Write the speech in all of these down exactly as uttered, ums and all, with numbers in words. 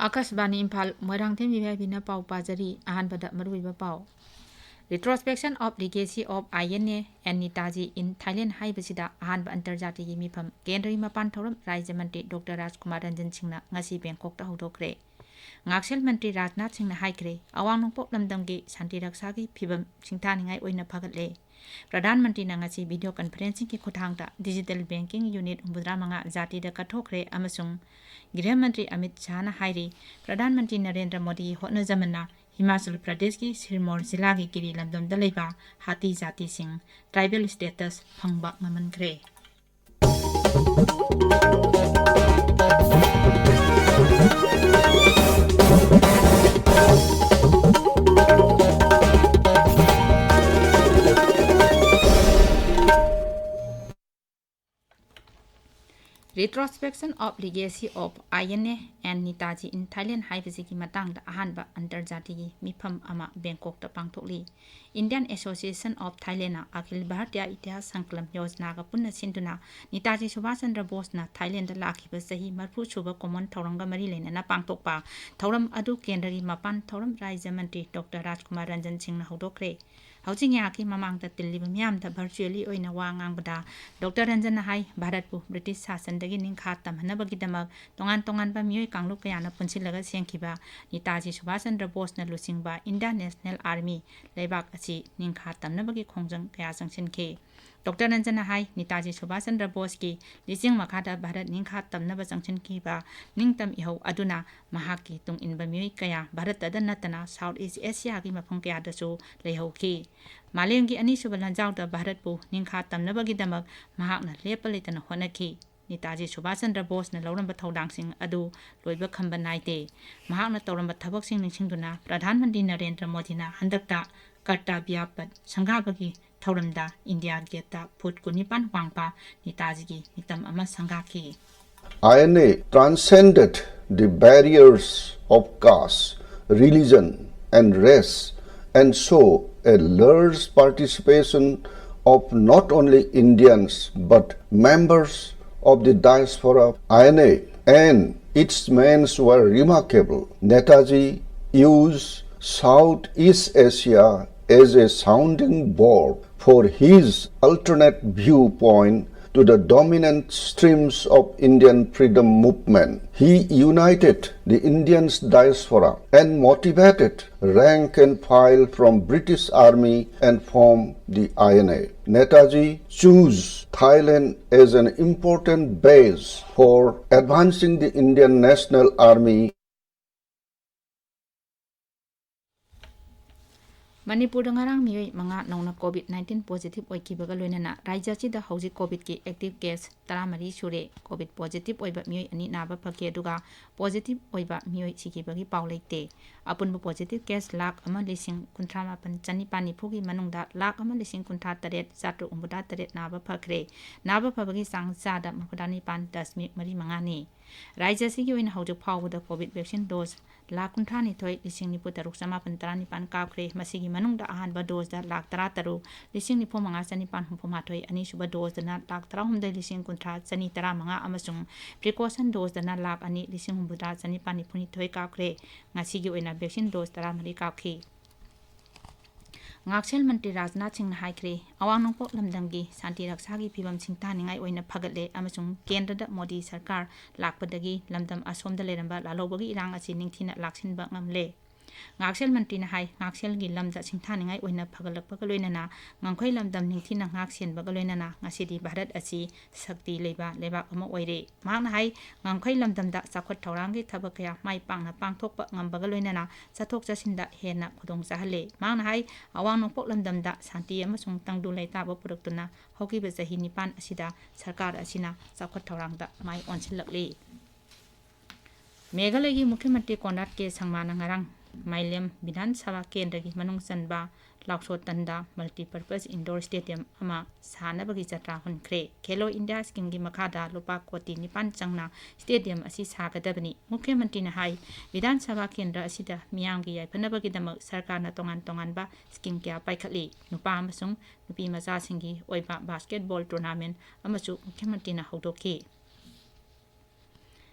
ꯑꯥꯀꯥꯁꯕꯥꯅꯤ ꯏꯝꯐꯥꯜ, ꯃꯣꯏꯔꯥꯡꯊꯦꯝ ꯏꯕꯥꯏꯕꯤꯅ ꯄꯥꯎ ꯄꯥꯖꯔꯤ꯫ ꯑꯍꯥꯟꯕꯗ ꯃꯔꯨꯑꯣꯏꯕ ꯄꯥꯎ꯫ Retrospection of Legacy of I N A and Netaji in Thailand ꯍꯥꯏꯕꯁꯤꯗ ꯑꯍꯥꯟꯕ ꯑꯟꯇꯔꯖꯥꯇꯤꯒꯤ ꯃꯤꯐꯝ ꯀꯦꯟꯗ꯭ꯔꯒꯤ ꯃꯄꯥꯟ ꯊꯧꯔꯝ ꯔꯥꯖ꯭ꯌ ꯃꯟꯇ꯭ꯔꯤ ꯗꯣꯛꯇꯔ ꯔꯥꯖꯀꯨꯃꯥꯔ ꯔꯟꯖꯟ ꯁꯤꯡꯅ ꯉꯁꯤ ꯕꯦꯡꯀꯣꯛꯇ ꯍꯧꯗꯣꯛꯈ꯭ꯔꯦ꯫ ꯉꯥꯛꯁꯦꯜ ꯃꯟꯇ꯭ꯔꯤ ꯔꯥꯖꯅꯥꯊ ꯁꯤꯡꯅ ꯍꯥꯏꯈ꯭ꯔꯦ, ꯑꯋꯥꯡ ꯅꯣꯡꯄꯣꯛ ꯂꯝꯗꯝꯒꯤ ꯁꯥꯟꯇꯤ ꯔꯛꯁꯥꯒꯤ ꯐꯤꯕꯝ ꯁꯤꯡꯊꯥꯅꯤꯡꯉꯥꯏ ꯑꯣꯏꯅ ꯐꯒꯠꯂꯦ꯫ ꯄ꯭ꯔꯙꯥꯟ ꯃꯟꯇ꯭ꯔꯤꯅ ꯉꯁꯤ video conferencingꯒꯤ ꯈꯨꯠꯊꯥꯡꯗ digital banking unit ꯍꯨꯝꯐꯨꯇꯔꯥ ꯃꯉꯥ ꯖꯥꯇꯤꯗ ꯀꯠꯊꯣꯛꯈ꯭ꯔꯦ ꯑꯃꯁꯨꯡ ꯒ꯭ꯔꯤꯍ ꯃꯟꯇ꯭ꯔꯤ ꯑꯃꯤꯠ ꯁꯥꯍꯅ ꯍꯥꯏꯔꯤ, ꯄ꯭ꯔꯙꯥꯟ ꯃꯟꯇ꯭ꯔꯤ ꯅꯔꯦꯟꯗ꯭ꯔ ꯃꯣꯗꯤꯒꯤ ꯍꯣꯠꯅꯖꯃꯟꯅ ꯍꯤꯃꯥꯆꯜ ꯄ꯭ꯔꯗꯦꯁꯀꯤ ꯁꯤꯔꯃꯣꯔ ꯖꯤꯂꯥꯒꯤ ꯒꯤꯔꯤ ꯂꯝꯗꯝꯗ ꯂꯩꯕ ꯍꯥꯇꯤ ꯖꯥꯇꯤꯁꯤꯡ tribal status ꯐꯪꯕ ꯉꯝꯍꯟꯈ꯭ꯔꯦ꯫ Retrospection of Legacy of I N A and Netaji in Thailand ꯍꯥꯏꯕꯁꯤꯒꯤ ꯃꯇꯥꯡꯗ ꯑꯍꯥꯟꯕ ꯑꯟꯇꯔꯖꯥꯇꯤꯒꯤ ꯃꯤꯐꯝ ꯑꯃ ꯕꯦꯡꯀꯣꯛꯇ ꯄꯥꯡꯊꯣꯛꯂꯤ꯫ Indian Association of Thailandꯅ ꯑꯈꯤꯜ ꯚꯥꯔꯇꯤꯌꯥ ꯏꯇꯤꯍꯥꯁ ꯁꯪꯀꯂꯝ ꯌꯣꯖꯅꯥꯒ ꯄꯨꯟꯅ ꯁꯤꯟꯗꯨꯅ ꯅꯤꯇꯥꯖꯤ ꯁꯨꯚꯥꯁ ꯆꯟꯗ꯭ꯔ ꯕꯣꯁꯅ ꯊꯥꯏꯂꯦꯟꯗ ꯂꯥꯛꯈꯤꯕ ꯆꯍꯤ ꯃꯔꯤꯐꯨ ꯁꯨꯕ ꯀꯨꯝꯑꯣꯟ ꯊꯧꯔꯝꯒ ꯃꯔꯤ ꯂꯩꯅꯅ ꯄꯥꯡꯊꯣꯛꯄ ꯊꯧꯔꯝ ꯑꯗꯨ ꯀꯦꯟꯗ꯭ꯔꯒꯤ ꯃꯄꯥꯟ ꯊꯧꯔꯝ ꯔꯥꯖ꯭ꯌ ꯃꯟꯇ꯭ꯔꯤ ꯗꯣꯛꯇꯔ ꯔꯥꯖꯀꯨꯃꯥꯔ ꯔꯟꯖꯟ ꯁꯤꯡꯅ ꯍꯧꯗꯣꯛꯈ꯭ꯔꯦ꯫ ꯍꯧꯖꯤꯛ ꯉꯥꯏꯍꯥꯛꯀꯤ ꯃꯃꯥꯡꯗ ꯇꯤꯜꯂꯤꯕ ꯃꯤꯌꯥꯝꯗ virtually ꯑꯣꯏꯅ ꯋꯥ ꯉꯥꯡꯕꯗ ꯗꯣꯛꯇꯔ ꯔꯟꯖꯟꯅ ꯍꯥꯏ, ꯚꯥꯔꯠꯄꯨ ꯕ꯭ꯔꯤꯇꯤꯁ ꯁꯥꯁꯟꯗꯒꯤ ꯅꯤꯡꯈꯥ ꯇꯝꯍꯟꯅꯕꯒꯤꯗꯃꯛ ꯇꯣꯉꯥꯟ ꯇꯣꯉꯥꯟꯕ ꯃꯤꯑꯣꯏ ꯀꯥꯡꯂꯨꯞ ꯀꯌꯥꯅ ꯄꯨꯟꯁꯤꯜꯂꯒ ꯁꯦꯝꯈꯤꯕ ꯅꯤꯇꯥꯖꯤ ꯁꯨꯚꯥꯁ ꯆꯟꯗ꯭ꯔ ꯕꯣꯁꯅ ꯂꯨꯆꯤꯡꯕ Indian National Army ꯂꯩꯕꯥꯛ ꯑꯁꯤ ꯅꯤꯡꯈꯥ ꯇꯝꯅꯕꯒꯤ ꯈꯣꯡꯖꯪ ꯀꯌꯥ ꯆꯪꯁꯤꯟꯈꯤ꯫ ꯗꯣꯛꯇꯔ ꯔꯟꯖꯟꯅ ꯍꯥꯏ, ꯅꯤꯇꯥꯖꯤ ꯁꯨꯚꯥꯁ ꯆꯟꯗ꯭ꯔ ꯕꯣꯁꯀꯤ ꯂꯤꯆꯦꯡ ꯃꯈꯥꯗ ꯚꯥꯔꯠ ꯅꯤꯡꯈꯥ ꯇꯝꯅꯕ ꯆꯪꯁꯤꯟꯈꯤꯕ ꯅꯤꯡꯇꯝ ꯏꯍꯧ ꯑꯗꯨꯅ ꯃꯍꯥꯛꯀꯤ ꯇꯨꯡ ꯏꯟꯕ ꯃꯤꯑꯣꯏ ꯀꯌꯥ ꯚꯥꯔꯠꯇꯗ ꯅꯠꯇꯅ South East Asiaꯒꯤ ꯃꯐꯝ ꯀꯌꯥꯗꯁꯨ ꯂꯩꯍꯧꯈꯤ꯫ ꯃꯥꯂꯦꯝꯒꯤ ꯑꯅꯤꯁꯨꯕ ꯂꯥꯟꯖꯥꯎꯗ ꯚꯥꯔꯠꯄꯨ ꯅꯤꯡꯈꯥ ꯇꯝꯅꯕꯒꯤꯗꯃꯛ ꯃꯍꯥꯛꯅ ꯂꯦꯞꯄ ꯂꯩꯇꯅ ꯍꯣꯠꯅꯈꯤ꯫ ꯅꯤꯇꯥꯖꯤ ꯁꯨꯚꯥꯁ ꯆꯟꯗ꯭ꯔ ꯕꯣꯁꯅ ꯂꯧꯔꯝꯕ ꯊꯧꯗꯥꯡꯁꯤꯡ ꯑꯗꯨ ꯂꯣꯏꯕ ꯈꯝꯕ ꯅꯥꯏꯗꯦ꯫ ꯃꯍꯥꯛꯅ ꯇꯧꯔꯝꯕ ꯊꯕꯛꯁꯤꯡ ꯅꯤꯡꯁꯤꯡꯗꯨꯅ ꯄ꯭ꯔꯙꯥꯟ ꯃꯟꯇ꯭ꯔꯤ ꯅꯔꯦꯟꯗ꯭ꯔ ꯃꯣꯗꯤꯅ ꯍꯟꯗꯛꯇ ꯀꯔꯇꯕ꯭ꯌ ꯄꯊ ꯁꯪꯒꯥꯕꯒꯤ ꯊꯧꯔꯝꯗ ꯏꯟꯗꯤꯌꯥ ꯒꯦꯠꯇ ꯐꯨꯠ ꯀꯨꯟꯅꯤꯄꯥꯟ ꯋꯥꯡꯕ ꯅꯤꯇꯥꯖꯤꯒꯤ ꯃꯤꯇꯝ ꯑꯃ ꯁꯪꯒꯥꯈꯤ꯫ I N A transcended the barriers of caste, religion, and race, and saw a large participation of not only Indians but members of the diaspora. I N A and Its means were remarkable. Netaji used Southeast Asia as a sounding board for his alternate viewpoint to the dominant streams of Indian freedom movement. He united the Indian diaspora and motivated rank and file from British Army and formed the I N A. Netaji chose Thailand as an important base for advancing the Indian National Army. ꯃꯅꯤꯄꯨꯔꯗ ꯉꯔꯥꯡ ꯃꯤꯑꯣꯏ ꯃꯉꯥ ꯅꯧꯅ COVID nineteen positive ꯑꯣꯏꯈꯤꯕꯒ ꯂꯣꯏꯅꯅ ꯔꯥꯖ꯭ꯌ ꯑꯁꯤꯗ ꯍꯧꯖꯤꯛ COVIDꯀꯤ active case ꯇꯔꯥꯃꯔꯤ ꯁꯨꯔꯦ꯫ COVID positive ꯑꯣꯏꯕ ꯃꯤꯑꯣꯏ ꯑꯅꯤ ꯅꯥꯕ ꯐꯈꯤ, ꯑꯗꯨꯒ positive ꯑꯣꯏꯕ ꯃꯤꯑꯣꯏ ꯁꯤꯈꯤꯕꯒꯤ ꯄꯥꯎ ꯂꯩꯇꯦ꯫ ꯑꯄꯨꯟꯕ positive case ꯂꯥꯈ ꯑꯃ ꯂꯤꯁꯤꯡ ꯀꯨꯟꯊ꯭ꯔꯥ ꯃꯥꯄꯟ ꯆꯅꯤꯄꯥꯟ ꯅꯤꯐꯨꯒꯤ ꯃꯅꯨꯡꯗ ꯂꯥꯈ ꯑꯃ ꯂꯤꯁꯤꯡ ꯀꯨꯟꯊ꯭ꯔꯥ ꯇꯔꯦꯠ ꯆꯥꯇ꯭ꯔꯨꯛ ꯍꯨꯝꯐꯨꯇꯔꯥ ꯇꯔꯦꯠ ꯅꯥꯕ ꯐꯈ꯭ꯔꯦ꯫ ꯅꯥꯕ ꯐꯕꯒꯤ ꯆꯥꯡ ꯆꯥꯗ ꯃꯧꯗ꯭ꯔꯥ ꯅꯤꯄꯥꯟ ꯗꯁꯃꯤꯛ ꯃꯔꯤ ꯃꯉꯥꯅꯤ꯫ ꯔꯥꯖ꯭ꯌ ꯑꯁꯤꯒꯤ ꯑꯣꯏꯅ ꯍꯧꯖꯤꯛ ꯐꯥꯎꯕꯗ COVID vaccine dose ꯂꯥꯈ ꯀꯨꯟꯊ꯭ꯔꯥ ꯅꯤꯊꯣꯏ ꯂꯤꯁꯤꯡ ꯅꯤꯐꯨ ꯇꯔꯨꯛ ꯆꯃꯥꯄꯟ ꯇꯔꯥꯅꯤꯄꯥꯟ ꯀꯥꯞꯈ꯭ꯔꯦ꯫ ꯃꯁꯤꯒꯤ ꯃꯅꯨꯡꯗ ꯑꯍꯥꯟꯕ doseꯗ ꯂꯥꯈ ꯇꯔꯥ ꯇꯔꯨꯛ ꯂꯤꯁꯤꯡ ꯅꯤꯐꯨ ꯃꯉꯥ ꯆꯅꯤꯄꯥꯟ ꯍꯨꯝꯐꯨ ꯃꯥꯊꯣꯏ, ꯑꯅꯤꯁꯨꯕ doseꯗꯅ ꯂꯥꯈ ꯇꯔꯥꯍꯨꯝꯗꯣꯏ ꯂꯤꯁꯤꯡ ꯀꯨꯟꯊ꯭ꯔꯥ ꯆꯅꯤ ꯇꯔꯥꯃꯉꯥ ꯑꯃꯁꯨꯡ precaution doseꯗꯅ ꯂꯥꯈ ꯑꯅꯤ ꯂꯤꯁꯤꯡ ꯍꯨꯝꯐꯨꯇꯔꯥ ꯆꯅꯤꯄꯥꯟ ꯅꯤꯐꯨ ꯅꯤꯊꯣꯏ ꯀꯥꯞꯈ꯭ꯔꯦ꯫ ꯉꯁꯤꯒꯤ ꯑꯣꯏꯅ vaccine dose ꯇꯔꯥꯃꯔꯤ ꯀꯥꯞꯈꯤ꯫ ꯉꯥꯛꯁꯦꯜ ꯃꯟꯇ꯭ꯔꯤ ꯔꯥꯖꯅꯥꯊ ꯁꯤꯡꯅ ꯍꯥꯏꯈ꯭ꯔꯦ, ꯑꯋꯥꯡ ꯅꯣꯡꯄꯣꯛ ꯂꯝꯗꯝꯒꯤ ꯁꯥꯟꯇꯤ ꯔꯛꯁꯥꯒꯤ ꯐꯤꯕꯝ ꯁꯤꯡꯊꯥꯅꯤꯡꯉꯥꯏ ꯑꯣꯏꯅ ꯐꯒꯠꯂꯦ ꯑꯃꯁꯨꯡ ꯀꯦꯟꯗ꯭ꯔꯗ ꯃꯣꯗꯤ ꯁꯔꯀꯥꯔ ꯂꯥꯛꯄꯗꯒꯤ ꯂꯝꯗꯝ ꯑꯁꯣꯝꯗ ꯂꯩꯔꯝꯕ ꯂꯥꯜꯍꯧꯕꯒꯤ ꯏꯔꯥꯡ ꯑꯁꯤ ꯅꯤꯡꯊꯤꯅ ꯂꯥꯛꯁꯤꯟꯕ ꯉꯝꯂꯦ꯫ ꯉꯥꯛꯁꯦꯜ ꯃꯟꯇ꯭ꯔꯤꯅ ꯍꯥꯏ, ꯉꯥꯛꯁꯦꯜꯒꯤ ꯂꯝꯗ ꯁꯤꯡꯊꯥꯅꯤꯡꯉꯥꯏ ꯑꯣꯏꯅ ꯐꯒꯠꯂꯛꯄꯒ ꯂꯣꯏꯅꯅ ꯉꯝꯈꯩ ꯂꯝꯗꯝ ꯅꯤꯡꯊꯤꯅ ꯉꯥꯛ ꯁꯦꯟꯕꯒ ꯂꯣꯏꯅꯅ ꯉꯁꯤꯗꯤ ꯚꯥꯔꯠ ꯑꯁꯤ ꯁꯛꯇꯤ ꯂꯩꯕ ꯂꯩꯕꯥꯛ ꯑꯃ ꯑꯣꯏꯔꯦ꯫ ꯃꯍꯥꯛꯅ ꯍꯥꯏ, ꯉꯝꯈꯩ ꯂꯝꯗꯝꯗ ꯆꯥꯎꯈꯠ ꯊꯧꯔꯥꯡꯒꯤ ꯊꯕꯛ ꯀꯌꯥ ꯃꯥꯏ ꯄꯥꯛꯅ ꯄꯥꯡꯊꯣꯛꯄ ꯉꯝꯕꯒ ꯂꯣꯏꯅꯅ ꯆꯠꯊꯣꯛ ꯆꯠꯁꯤꯟꯗ ꯍꯦꯟꯅ ꯈꯨꯗꯣꯡ ꯆꯥꯍꯜꯂꯦ꯫ ꯃꯍꯥꯛꯅ ꯍꯥꯏ, ꯑꯋꯥꯡ ꯅꯣꯡꯄꯣꯛ ꯂꯝꯗꯝꯗ ꯁꯥꯟꯇꯤ ꯑꯃꯁꯨꯡ ꯇꯪꯗꯨ ꯂꯩꯇꯥꯕ ꯄꯨꯔꯛꯇꯨꯅ ꯍꯧꯈꯤꯕ ꯆꯍꯤ ꯅꯤꯄꯥꯟ ꯑꯁꯤꯗ ꯁꯔꯀꯥꯔ ꯑꯁꯤꯅ ꯆꯥꯎꯈꯠ ꯊꯧꯔꯥꯡꯗ ꯃꯥꯏ ꯑꯣꯟꯁꯤꯜꯂꯛꯂꯤ꯫ ꯃꯦꯘꯥꯂꯌꯒꯤ ꯃꯨꯈ꯭ꯌ ꯃꯟꯇ꯭ꯔꯤ ꯀꯣꯟꯔꯥꯗ ꯀꯦ ꯁꯪꯃꯥꯅ ꯉꯔꯥꯡ ꯃꯥꯏꯂꯦꯝ ꯕꯤꯙꯥꯟ ꯁꯚꯥ ꯀꯦꯟꯗ꯭ꯔꯒꯤ ꯃꯅꯨꯡ ꯆꯟꯕ ꯂꯥꯎꯁꯣꯇꯟꯗ multipurpose indoor stadium ꯑꯃ ꯁꯥꯅꯕꯒꯤ ꯖꯇ꯭ꯔꯥ ꯍꯨꯟꯈ꯭ꯔꯦ꯫ ꯈꯦꯂꯣ ꯏꯟꯗꯤꯌꯥ schemeꯒꯤ ꯃꯈꯥꯗ ꯂꯨꯄꯥ ꯀꯣꯇꯤ ꯅꯤꯄꯥꯟ ꯆꯪꯅ stadium ꯑꯁꯤ ꯁꯥꯒꯗꯕꯅꯤ꯫ ꯃꯨꯈ꯭ꯌ ꯃꯟꯇ꯭ꯔꯤꯅ ꯍꯥꯏ, ꯕꯤꯙꯥꯟ ꯁꯚꯥ ꯀꯦꯟꯗ꯭ꯔ ꯑꯁꯤꯗ ꯃꯤꯌꯥꯝꯒꯤ ꯌꯥꯏꯐꯅꯕꯒꯤꯗꯃꯛ ꯁꯔꯀꯥꯔꯅ ꯇꯣꯉꯥꯟ ꯇꯣꯉꯥꯟꯕ scheme ꯀꯌꯥ ꯄꯥꯏꯈꯠꯂꯤ꯫ ꯅꯨꯄꯥ ꯑꯃꯁꯨꯡ ꯅꯨꯄꯤ ꯃꯆꯥꯁꯤꯡꯒꯤ ꯑꯣꯏꯕ basketball tournament ꯑꯃꯁꯨ ꯃꯨꯈ꯭ꯌ ꯃꯟꯇ꯭ꯔꯤꯅ ꯍꯧꯗꯣꯛꯈꯤ꯫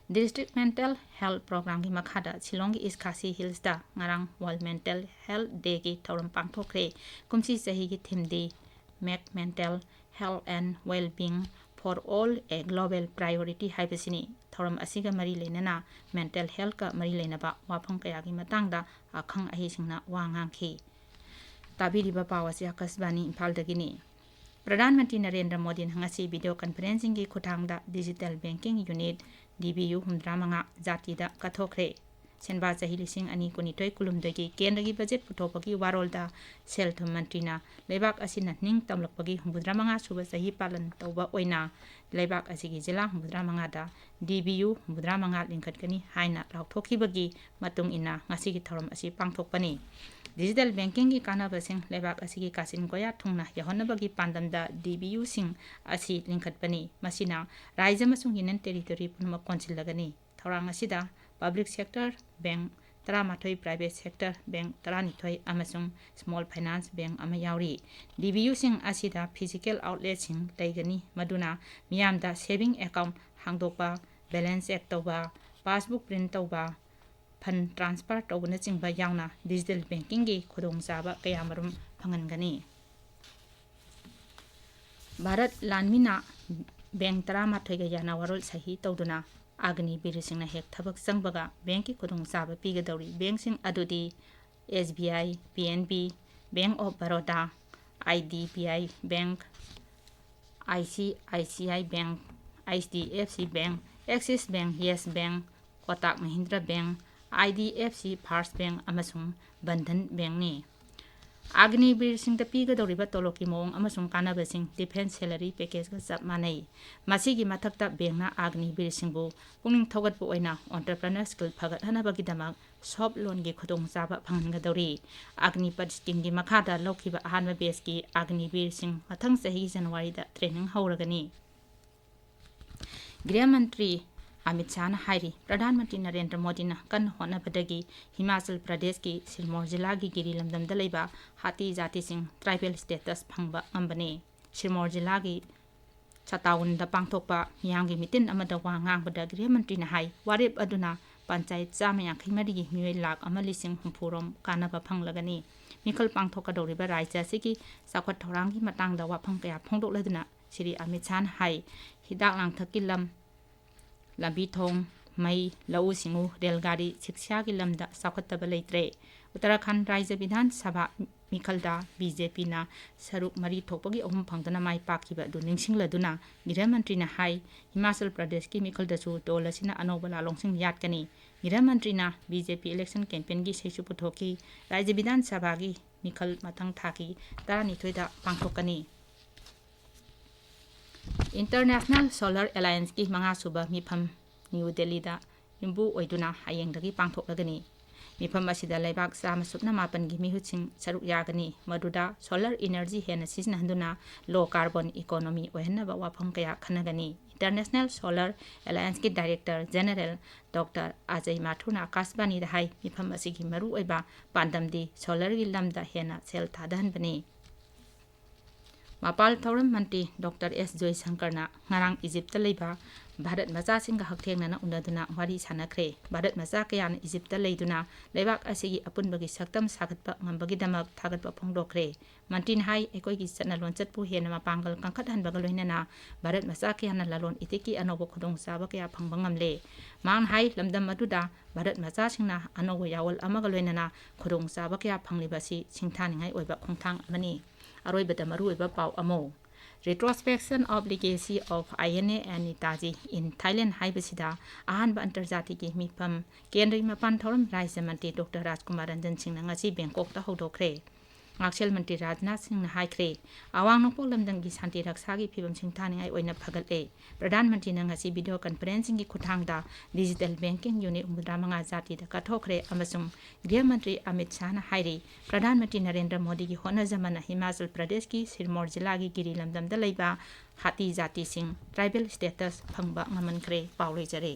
District Mental Health Programꯒꯤ ꯃꯈꯥꯗ ꯁꯤꯂꯣꯡꯒꯤ East Khasi Hillsꯇ ꯉꯔꯥꯡ World Mental Health Dayꯒꯤ ꯊꯧꯔꯝ ꯄꯥꯡꯊꯣꯛꯈ꯭ꯔꯦ꯫ ꯀꯨꯝꯁꯤ ꯆꯍꯤꯒꯤ themeꯗꯤ Make Mental Health and Well-being for All a Global Priority ꯍꯥꯏꯕꯁꯤꯅꯤ꯫ ꯊꯧꯔꯝ ꯑꯁꯤꯒ ꯃꯔꯤ ꯂꯩꯅꯅ mental healthꯀ ꯃꯔꯤ ꯂꯩꯅꯕ ꯋꯥꯐꯝ ꯀꯌꯥꯒꯤ ꯃꯇꯥꯡꯗ ꯑꯈꯪ ꯑꯍꯩꯁꯤꯡꯅ ꯋꯥ ꯉꯥꯡꯈꯤ꯫ ꯇꯥꯕꯤꯔꯤꯕ ꯄꯥꯎ ꯑꯁꯤ ꯑꯀꯥꯁꯕꯥꯅꯤ ꯏꯝꯐꯥꯜꯗꯒꯤꯅꯤ꯫ ꯄ꯭ꯔꯙꯥꯟ ꯃꯟꯇ꯭ꯔꯤ ꯅꯔꯦꯟꯗ꯭ꯔ ꯃꯣꯗꯤꯅ ꯉꯁꯤ video conferencingꯒꯤ ꯈꯨꯠꯊꯥꯡꯗ Digital Banking Unit, DBU ꯍꯨꯝꯐꯨꯇꯔꯥꯃꯉꯥ ꯖꯥꯇꯤꯗ ꯀꯠꯊꯣꯛꯈ꯭ꯔꯦ꯫ ꯁꯦꯟꯕꯥ ꯆꯍꯤ ꯂꯤꯁꯤꯡ ꯑꯅꯤ ꯀꯨꯟꯅꯤꯊꯣꯏ ꯀꯨꯟꯍꯨꯝꯗꯣꯏꯒꯤ ꯀꯦꯟꯗ꯭ꯔꯒꯤ ꯕꯖꯦꯠ ꯄꯨꯊꯣꯛꯄꯒꯤ ꯋꯥꯔꯣꯜꯗ ꯁꯦꯜ ꯊꯨꯝ ꯃꯟꯇ꯭ꯔꯤꯅ ꯂꯩꯕꯥꯛ ꯑꯁꯤꯅ ꯅꯤꯡ ꯇꯝꯂꯛꯄꯒꯤ ꯍꯨꯝꯐꯨꯇꯔꯥꯃꯉꯥ ꯁꯨꯕ ꯆꯍꯤ ꯄꯥꯂꯟ ꯇꯧꯕ ꯑꯣꯏꯅ ꯂꯩꯕꯥꯛ ꯑꯁꯤꯒꯤ ꯖꯤꯂꯥ ꯍꯨꯝꯐꯨꯇꯔꯥꯃꯉꯥꯗ DBU ꯍꯨꯝꯐꯨꯇꯔꯥꯃꯉꯥ ꯂꯤꯡꯈꯠꯀꯅꯤ ꯍꯥꯏꯅ ꯂꯥꯎꯊꯣꯛꯈꯤꯕꯒꯤ ꯃꯇꯨꯡ ꯏꯟꯅ ꯉꯁꯤꯒꯤ ꯊꯧꯔꯝ ꯑꯁꯤ ꯄꯥꯡꯊꯣꯛꯄꯅꯤ꯫ Digital bankingꯒꯤ ꯀꯥꯟꯅꯕꯁꯤꯡ ꯂꯩꯕꯥꯛ ꯑꯁꯤꯒꯤ ꯀꯥꯆꯤꯟ ꯀꯣꯌꯥ ꯊꯨꯡꯅ ꯌꯧꯍꯟꯅꯕꯒꯤ ꯄꯥꯟꯗꯝꯗ DBUꯁꯤꯡ ꯑꯁꯤ ꯂꯤꯡꯈꯠꯄꯅꯤ꯫ ꯃꯁꯤꯅ ꯔꯥꯖ꯭ꯌ ꯑꯃꯁꯨꯡ Union Territory ꯄꯨꯝꯅꯃꯛ ꯀꯣꯟꯁꯤꯜꯂꯒꯅꯤ꯫ ꯊꯧꯔꯥꯡ ꯑꯁꯤꯗ public sector bank ꯇꯔꯥꯃꯥꯊꯣꯏ, private sector bank ꯇꯔꯥꯅꯤꯊꯣꯏ ꯑꯃꯁꯨꯡ small finance bank ꯑꯃ ꯌꯥꯎꯔꯤ꯫ DBUꯁꯤꯡ ꯑꯁꯤꯗ physical outletꯁꯤꯡ ꯂꯩꯒꯅꯤ, ꯃꯗꯨꯅ ꯃꯤꯌꯥꯝꯗ saving account ꯍꯥꯡꯗꯣꯛꯄ, balance check ꯇꯧꯕ, passbook print ꯇꯧꯕ, fund transfer ꯇꯧꯕꯅꯆꯤꯡꯕ ꯌꯥꯎꯅ digital bankingꯒꯤ ꯈꯨꯗꯣꯡꯆꯥꯕ ꯀꯌꯥꯃꯔꯨꯝ ꯐꯪꯍꯟꯒꯅꯤ꯫ ꯚꯥꯔꯠ ꯂꯥꯟꯃꯤꯅ bank ꯇꯔꯥꯃꯥꯊꯣꯏꯒ ꯌꯥꯅ ꯋꯥꯔꯣꯜ ꯁꯍꯤ ꯇꯧꯗꯨꯅ ꯑꯒꯅꯤꯕꯤꯔꯁꯤꯡꯅ ꯍꯦꯛ ꯊꯕꯛ ꯆꯪꯕꯒ bankꯀꯤ ꯈꯨꯗꯣꯡꯆꯥꯕ ꯄꯤꯒꯗꯧꯔꯤ꯫ Bankꯁꯤꯡ ꯑꯗꯨꯗꯤ SBI, PNB, Bank of Baroda, IDBI Bank, ICICI Bank, HDFC Bank, Axis Bank, Yes Bank, Kotak Mahindra Bank, IDFC First Bank ꯑꯃꯁꯨꯡ ꯕꯟꯙꯟ bankꯅꯤ꯫ ꯑꯒꯅꯤꯕꯤꯔꯁꯤꯡꯗ ꯄꯤꯒꯗꯧꯔꯤꯕ ꯇꯣꯂꯣꯞꯀꯤ ꯃꯑꯣꯡ ꯑꯃꯁꯨꯡ ꯀꯥꯟꯅꯕꯁꯤꯡ defence salary packageꯀ ꯆꯞ ꯃꯥꯟꯅꯩ꯫ ꯃꯁꯤꯒꯤ ꯃꯊꯛꯇ bankꯅ ꯑꯒꯅꯤꯕꯤꯔꯁꯤꯡꯕꯨ ꯄꯨꯛꯅꯤꯡ ꯊꯧꯒꯠꯄ ꯑꯣꯏꯅ entrepreneur skill ꯐꯒꯠꯍꯟꯅꯕꯒꯤꯗꯃꯛ soft loanꯒꯤ ꯈꯨꯗꯣꯡꯆꯥꯕ ꯐꯪꯍꯟꯒꯗꯧꯔꯤ꯫ ꯑꯒꯅꯤꯄꯠ schemeꯒꯤ ꯃꯈꯥꯗ ꯂꯧꯈꯤꯕ ꯑꯍꯥꯟꯕ batchꯀꯤ ꯑꯒꯅꯤꯕꯤꯔꯁꯤꯡ ꯃꯊꯪ ꯆꯍꯤꯒꯤ ꯖꯅꯋꯥꯔꯤꯗ training ꯍꯧꯔꯒꯅꯤ꯫ ꯒ꯭ꯔꯤꯍ ꯃꯟꯇ꯭ꯔꯤ ꯑꯃꯤꯠ ꯁꯥꯍꯅ ꯍꯥꯏꯔꯤ, ꯄ꯭ꯔꯙꯥꯟ ꯃꯟꯇ꯭ꯔꯤ ꯅꯔꯦꯟꯗ꯭ꯔ ꯃꯣꯗꯤꯅ ꯀꯟꯅ ꯍꯣꯠꯅꯕꯗꯒꯤ ꯍꯤꯃꯥꯆꯜ ꯄ꯭ꯔꯗꯦꯁꯀꯤ ꯁꯤꯔꯃꯣꯔ ꯖꯤꯂꯥꯒꯤ ꯒꯤꯔꯤ ꯂꯝꯗꯝꯗ ꯂꯩꯕ ꯍꯥꯇꯤ ꯖꯥꯇꯤꯁꯤꯡ tribal status ꯐꯪꯕ ꯉꯝꯕꯅꯤ꯫ ꯁꯤꯔꯃꯣꯔ ꯖꯤꯂꯥꯒꯤ ꯁꯇꯥꯎꯟꯗ ꯄꯥꯡꯊꯣꯛꯄ ꯃꯤꯌꯥꯝꯒꯤ ꯃꯤꯇꯤꯟ ꯑꯃꯗ ꯋꯥ ꯉꯥꯡꯕꯗ ꯒ꯭ꯔꯤꯍ ꯃꯟꯇ꯭ꯔꯤꯅ ꯍꯥꯏ, ꯋꯥꯔꯦꯞ ꯑꯗꯨꯅ ꯄꯟꯆꯥꯌꯠ ꯆꯥꯝꯃ ꯌꯥꯡꯈꯩ ꯃꯔꯤꯒꯤ ꯃꯤꯑꯣꯏ ꯂꯥꯈ ꯑꯃ ꯂꯤꯁꯤꯡ ꯍꯨꯝꯐꯨꯔꯣꯝ ꯀꯥꯟꯅꯕ ꯐꯪꯂꯒꯅꯤ꯫ ꯃꯤꯈꯜ ꯄꯥꯡꯊꯣꯛꯀꯗꯧꯔꯤꯕ ꯔꯥꯖ꯭ꯌ ꯑꯁꯤꯒꯤ ꯆꯥꯎꯈꯠ ꯊꯧꯔꯥꯡꯒꯤ ꯃꯇꯥꯡꯗ ꯋꯥꯐꯝ ꯀꯌꯥ ꯐꯣꯡꯗꯣꯛꯂꯗꯨꯅ ꯁ꯭ꯔꯤ ꯑꯃꯤꯠ ꯁꯥꯍꯅ ꯍꯥꯏ, ꯍꯤꯗꯥꯛ ꯂꯥꯡꯊꯛꯀꯤ ꯂꯝ, ꯂꯝꯕꯤ ꯊꯣꯡ, ꯃꯩ, ꯂꯧꯎ ꯁꯤꯡꯎ, ꯔꯦꯜ ꯒꯥꯔꯤ, ꯁꯤꯛꯁꯥꯒꯤ ꯂꯝꯗ ꯆꯥꯎꯈꯠꯇꯕ ꯂꯩꯇ꯭ꯔꯦ꯫ ꯎꯠꯇꯔꯥꯈꯟꯗ ꯔꯥꯖ꯭ꯌ ꯕꯤꯙꯥꯟ ꯁꯚꯥ ꯃꯤꯈꯜꯗ ꯕꯤ ꯖꯦ ꯄꯤꯅ ꯁꯔꯨꯛ ꯃꯔꯤ ꯊꯣꯛꯄꯒꯤ ꯑꯍꯨꯝ ꯐꯪꯗꯨꯅ ꯃꯥꯏ ꯄꯥꯛꯈꯤꯕ ꯑꯗꯨ ꯅꯤꯡꯁꯤꯡꯂꯗꯨꯅ ꯒ꯭ꯔꯤꯍ ꯃꯟꯇ꯭ꯔꯤꯅ ꯍꯥꯏ, ꯍꯤꯃꯥꯆꯜ ꯄ꯭ꯔꯗꯦꯁꯀꯤ ꯃꯤꯈꯜꯗꯁꯨ ꯗꯣꯜ ꯑꯁꯤꯅ ꯑꯅꯧꯕ ꯂꯥꯂꯣꯡꯁꯤꯡ ꯌꯥꯠꯀꯅꯤ꯫ ꯒ꯭ꯔꯤꯍ ꯃꯟꯇ꯭ꯔꯤꯅ ꯕꯤ ꯖꯦ ꯄꯤ election campaign ꯒꯤ ꯁꯩꯁꯨ ꯄꯨꯊꯣꯛꯈꯤ꯫ ꯔꯥꯖ꯭ꯌ ꯕꯤꯙꯥꯟ ꯁꯚꯥꯒꯤ ꯃꯤꯈꯜ ꯃꯊꯪ ꯊꯥꯒꯤ ꯇꯔꯥꯅꯤꯊꯣꯏꯗ ꯄꯥꯡꯊꯣꯛꯀꯅꯤ꯫ International Solar Alliance ꯀꯤ ꯃꯉꯥꯁꯨꯕ ꯃꯤꯐꯝ ꯅ꯭ꯌꯨ ꯗꯦꯜꯂꯤꯗ ꯌꯨꯝꯕꯨ ꯑꯣꯏꯗꯨꯅ ꯍꯌꯦꯡꯗꯒꯤ ꯄꯥꯡꯊꯣꯛꯂꯒꯅꯤ꯫ ꯃꯤꯐꯝ ꯑꯁꯤꯗ ꯂꯩꯕꯥꯛ ꯆꯥꯝꯃ ꯁꯨꯞꯅ ꯃꯥꯄꯟꯒꯤ ꯃꯤꯍꯨꯠꯁꯤꯡ ꯁꯔꯨꯛ ꯌꯥꯒꯅꯤ, ꯃꯗꯨꯗ solar energy ꯍꯦꯟꯅ ꯁꯤꯖꯤꯟꯅꯍꯟꯗꯨꯅ low carbon economy ꯑꯣꯏꯍꯟꯅꯕ ꯋꯥꯐꯝ ꯀꯌꯥ ꯈꯟꯅꯒꯅꯤ꯫ International Solar Alliance ꯀꯤ Director General Doctor ꯑꯖꯌ ꯃꯥꯊꯨꯔꯅ ꯑꯀꯥꯁꯕꯥꯅꯤꯗ ꯍꯥꯏ, ꯃꯤꯐꯝ ꯑꯁꯤꯒꯤ ꯃꯔꯨꯑꯣꯏꯕ ꯄꯥꯟꯗꯝꯗꯤ solar ꯒꯤ ꯂꯝꯗ ꯍꯦꯟꯅ ꯁꯦꯜ ꯊꯥꯗꯍꯟꯕꯅꯤ꯫ ꯃꯄꯥꯜ ꯊꯧꯔꯝ ꯃꯟꯇ꯭ꯔꯤ ꯗꯣꯛꯇꯔ ꯑꯦꯁ ꯖꯣꯏꯁꯪꯀꯔꯅ ꯉꯔꯥꯡ ꯏꯖꯤꯞꯇ ꯂꯩꯕ ꯚꯥꯔꯠ ꯃꯆꯥꯁꯤꯡꯒ ꯍꯛꯊꯦꯡꯅꯅ ꯎꯅꯗꯨꯅ ꯋꯥꯔꯤ ꯁꯥꯟꯅꯈ꯭ꯔꯦ꯫ ꯚꯥꯔꯠ ꯃꯆꯥ ꯀꯌꯥꯅ ꯏꯖꯤꯞꯇ ꯂꯩꯗꯨꯅ ꯂꯩꯕꯥꯛ ꯑꯁꯤꯒꯤ ꯑꯄꯨꯟꯕꯒꯤ ꯁꯛꯇꯝ ꯁꯥꯒꯠꯄ ꯉꯝꯕꯒꯤꯗꯃꯛ ꯊꯥꯒꯠꯄ ꯐꯣꯡꯗꯣꯛꯈ꯭ꯔꯦ꯫ ꯃꯟꯇ꯭ꯔꯤꯅ ꯍꯥꯏ, ꯑꯩꯈꯣꯏꯒꯤ ꯆꯠꯅ ꯂꯣꯟꯆꯠꯄꯨ ꯍꯦꯟꯅ ꯃꯄꯥꯡꯒꯜ ꯀꯟꯈꯠꯍꯟꯕꯒ ꯂꯣꯏꯅꯅ ꯚꯥꯔꯠ ꯃꯆꯥ ꯀꯌꯥꯅ ꯂꯂꯣꯟ ꯏꯇꯤꯛꯀꯤ ꯑꯅꯧꯕ ꯈꯨꯗꯣꯡꯆꯥꯕ ꯀꯌꯥ ꯐꯪꯕ ꯉꯝꯂꯦ꯫ ꯃꯍꯥꯛꯅ ꯍꯥꯏ, ꯂꯝꯗꯝ ꯑꯗꯨꯗ ꯚꯥꯔꯠ ꯃꯆꯥꯁꯤꯡꯅ ꯑꯅꯧꯕ ꯌꯥꯑꯣꯜ ꯑꯃꯒ ꯂꯣꯏꯅꯅ ꯈꯨꯗꯣꯡꯆꯥꯕ ꯀꯌꯥ ꯐꯪꯂꯤꯕ ꯑꯁꯤ ꯁꯤꯡꯊꯥꯅꯤꯡꯉꯥꯏ ꯑꯣꯏꯕ ꯈꯣꯡꯊꯥꯡ ꯑꯃꯅꯤ꯫ ꯑꯔꯣꯏꯕꯗ ꯃꯔꯨꯑꯣꯏꯕ ꯄꯥꯎ ꯑꯃꯨꯛ꯫ Retrospection of Legacy of I N A and Netaji in Thailand ꯍꯥꯏꯕꯁꯤꯗ ꯑꯍꯥꯟꯕ ꯑꯟꯇꯔꯖꯥꯇꯤꯒꯤ ꯃꯤꯐꯝ ꯀꯦꯟꯗ꯭ꯔꯒꯤ ꯃꯄꯥꯟ ꯊꯧꯔꯝ ꯔꯥꯖ꯭ꯌ ꯃꯟꯇ꯭ꯔꯤ ꯗꯣꯛꯇꯔ ꯔꯥꯖꯀꯨꯃꯥꯔ ꯔꯟꯖꯟ ꯁꯤꯡꯅ ꯉꯁꯤ ꯕꯦꯡꯀꯣꯛꯇ ꯍꯧꯗꯣꯛꯈ꯭ꯔꯦ꯫ ꯉꯥꯛꯁꯦꯜ ꯃꯟꯇ꯭ꯔꯤ ꯔꯥꯖꯅꯥꯊ ꯁꯤꯡꯅ ꯍꯥꯏꯈ꯭ꯔꯦ, ꯑꯋꯥꯡ ꯅꯣꯡꯄꯣꯛ ꯂꯝꯗꯝꯒꯤ ꯁꯥꯟꯇꯤ ꯔꯛꯁꯥꯒꯤ ꯐꯤꯕꯝ ꯁꯤꯡꯊꯥꯅꯤꯡꯉꯥꯏ ꯑꯣꯏꯅ ꯐꯒꯠꯂꯦ꯫ ꯄ꯭ꯔꯙꯥꯟ ꯃꯟꯇ꯭ꯔꯤꯅ ꯉꯁꯤ video conferencing ꯒꯤ ꯈꯨꯠꯊꯥꯡꯗ digital banking unit ꯍꯨꯝꯐꯨꯇꯔꯥ ꯃꯉꯥ ꯖꯥꯇꯤꯗ ꯀꯠꯊꯣꯛꯈ꯭ꯔꯦ ꯑꯃꯁꯨꯡ ꯒ꯭ꯔꯤꯍ ꯃꯟꯇ꯭ꯔꯤ ꯑꯃꯤꯠ ꯁꯥꯍꯅ ꯍꯥꯏꯔꯤ, ꯄ꯭ꯔꯙꯥꯟ ꯃꯟꯇ꯭ꯔꯤ ꯅꯔꯦꯟꯗ꯭ꯔ ꯃꯣꯗꯤꯒꯤ ꯍꯣꯠꯅꯖꯃꯟꯅ ꯍꯤꯃꯥꯆꯜ ꯄ꯭ꯔꯗꯦꯁꯀꯤ ꯁꯤꯔꯃꯣꯔ ꯖꯤꯂꯥꯒꯤ ꯒꯤꯔꯤ ꯂꯝꯗꯝꯗ ꯂꯩꯕ ꯍꯥꯇꯤ ꯖꯥꯇꯤꯁꯤꯡ tribal status ꯐꯪꯕ ꯉꯝꯍꯟꯈ꯭ꯔꯦ꯫ ꯄꯥꯎ ꯂꯣꯏꯖꯔꯦ꯫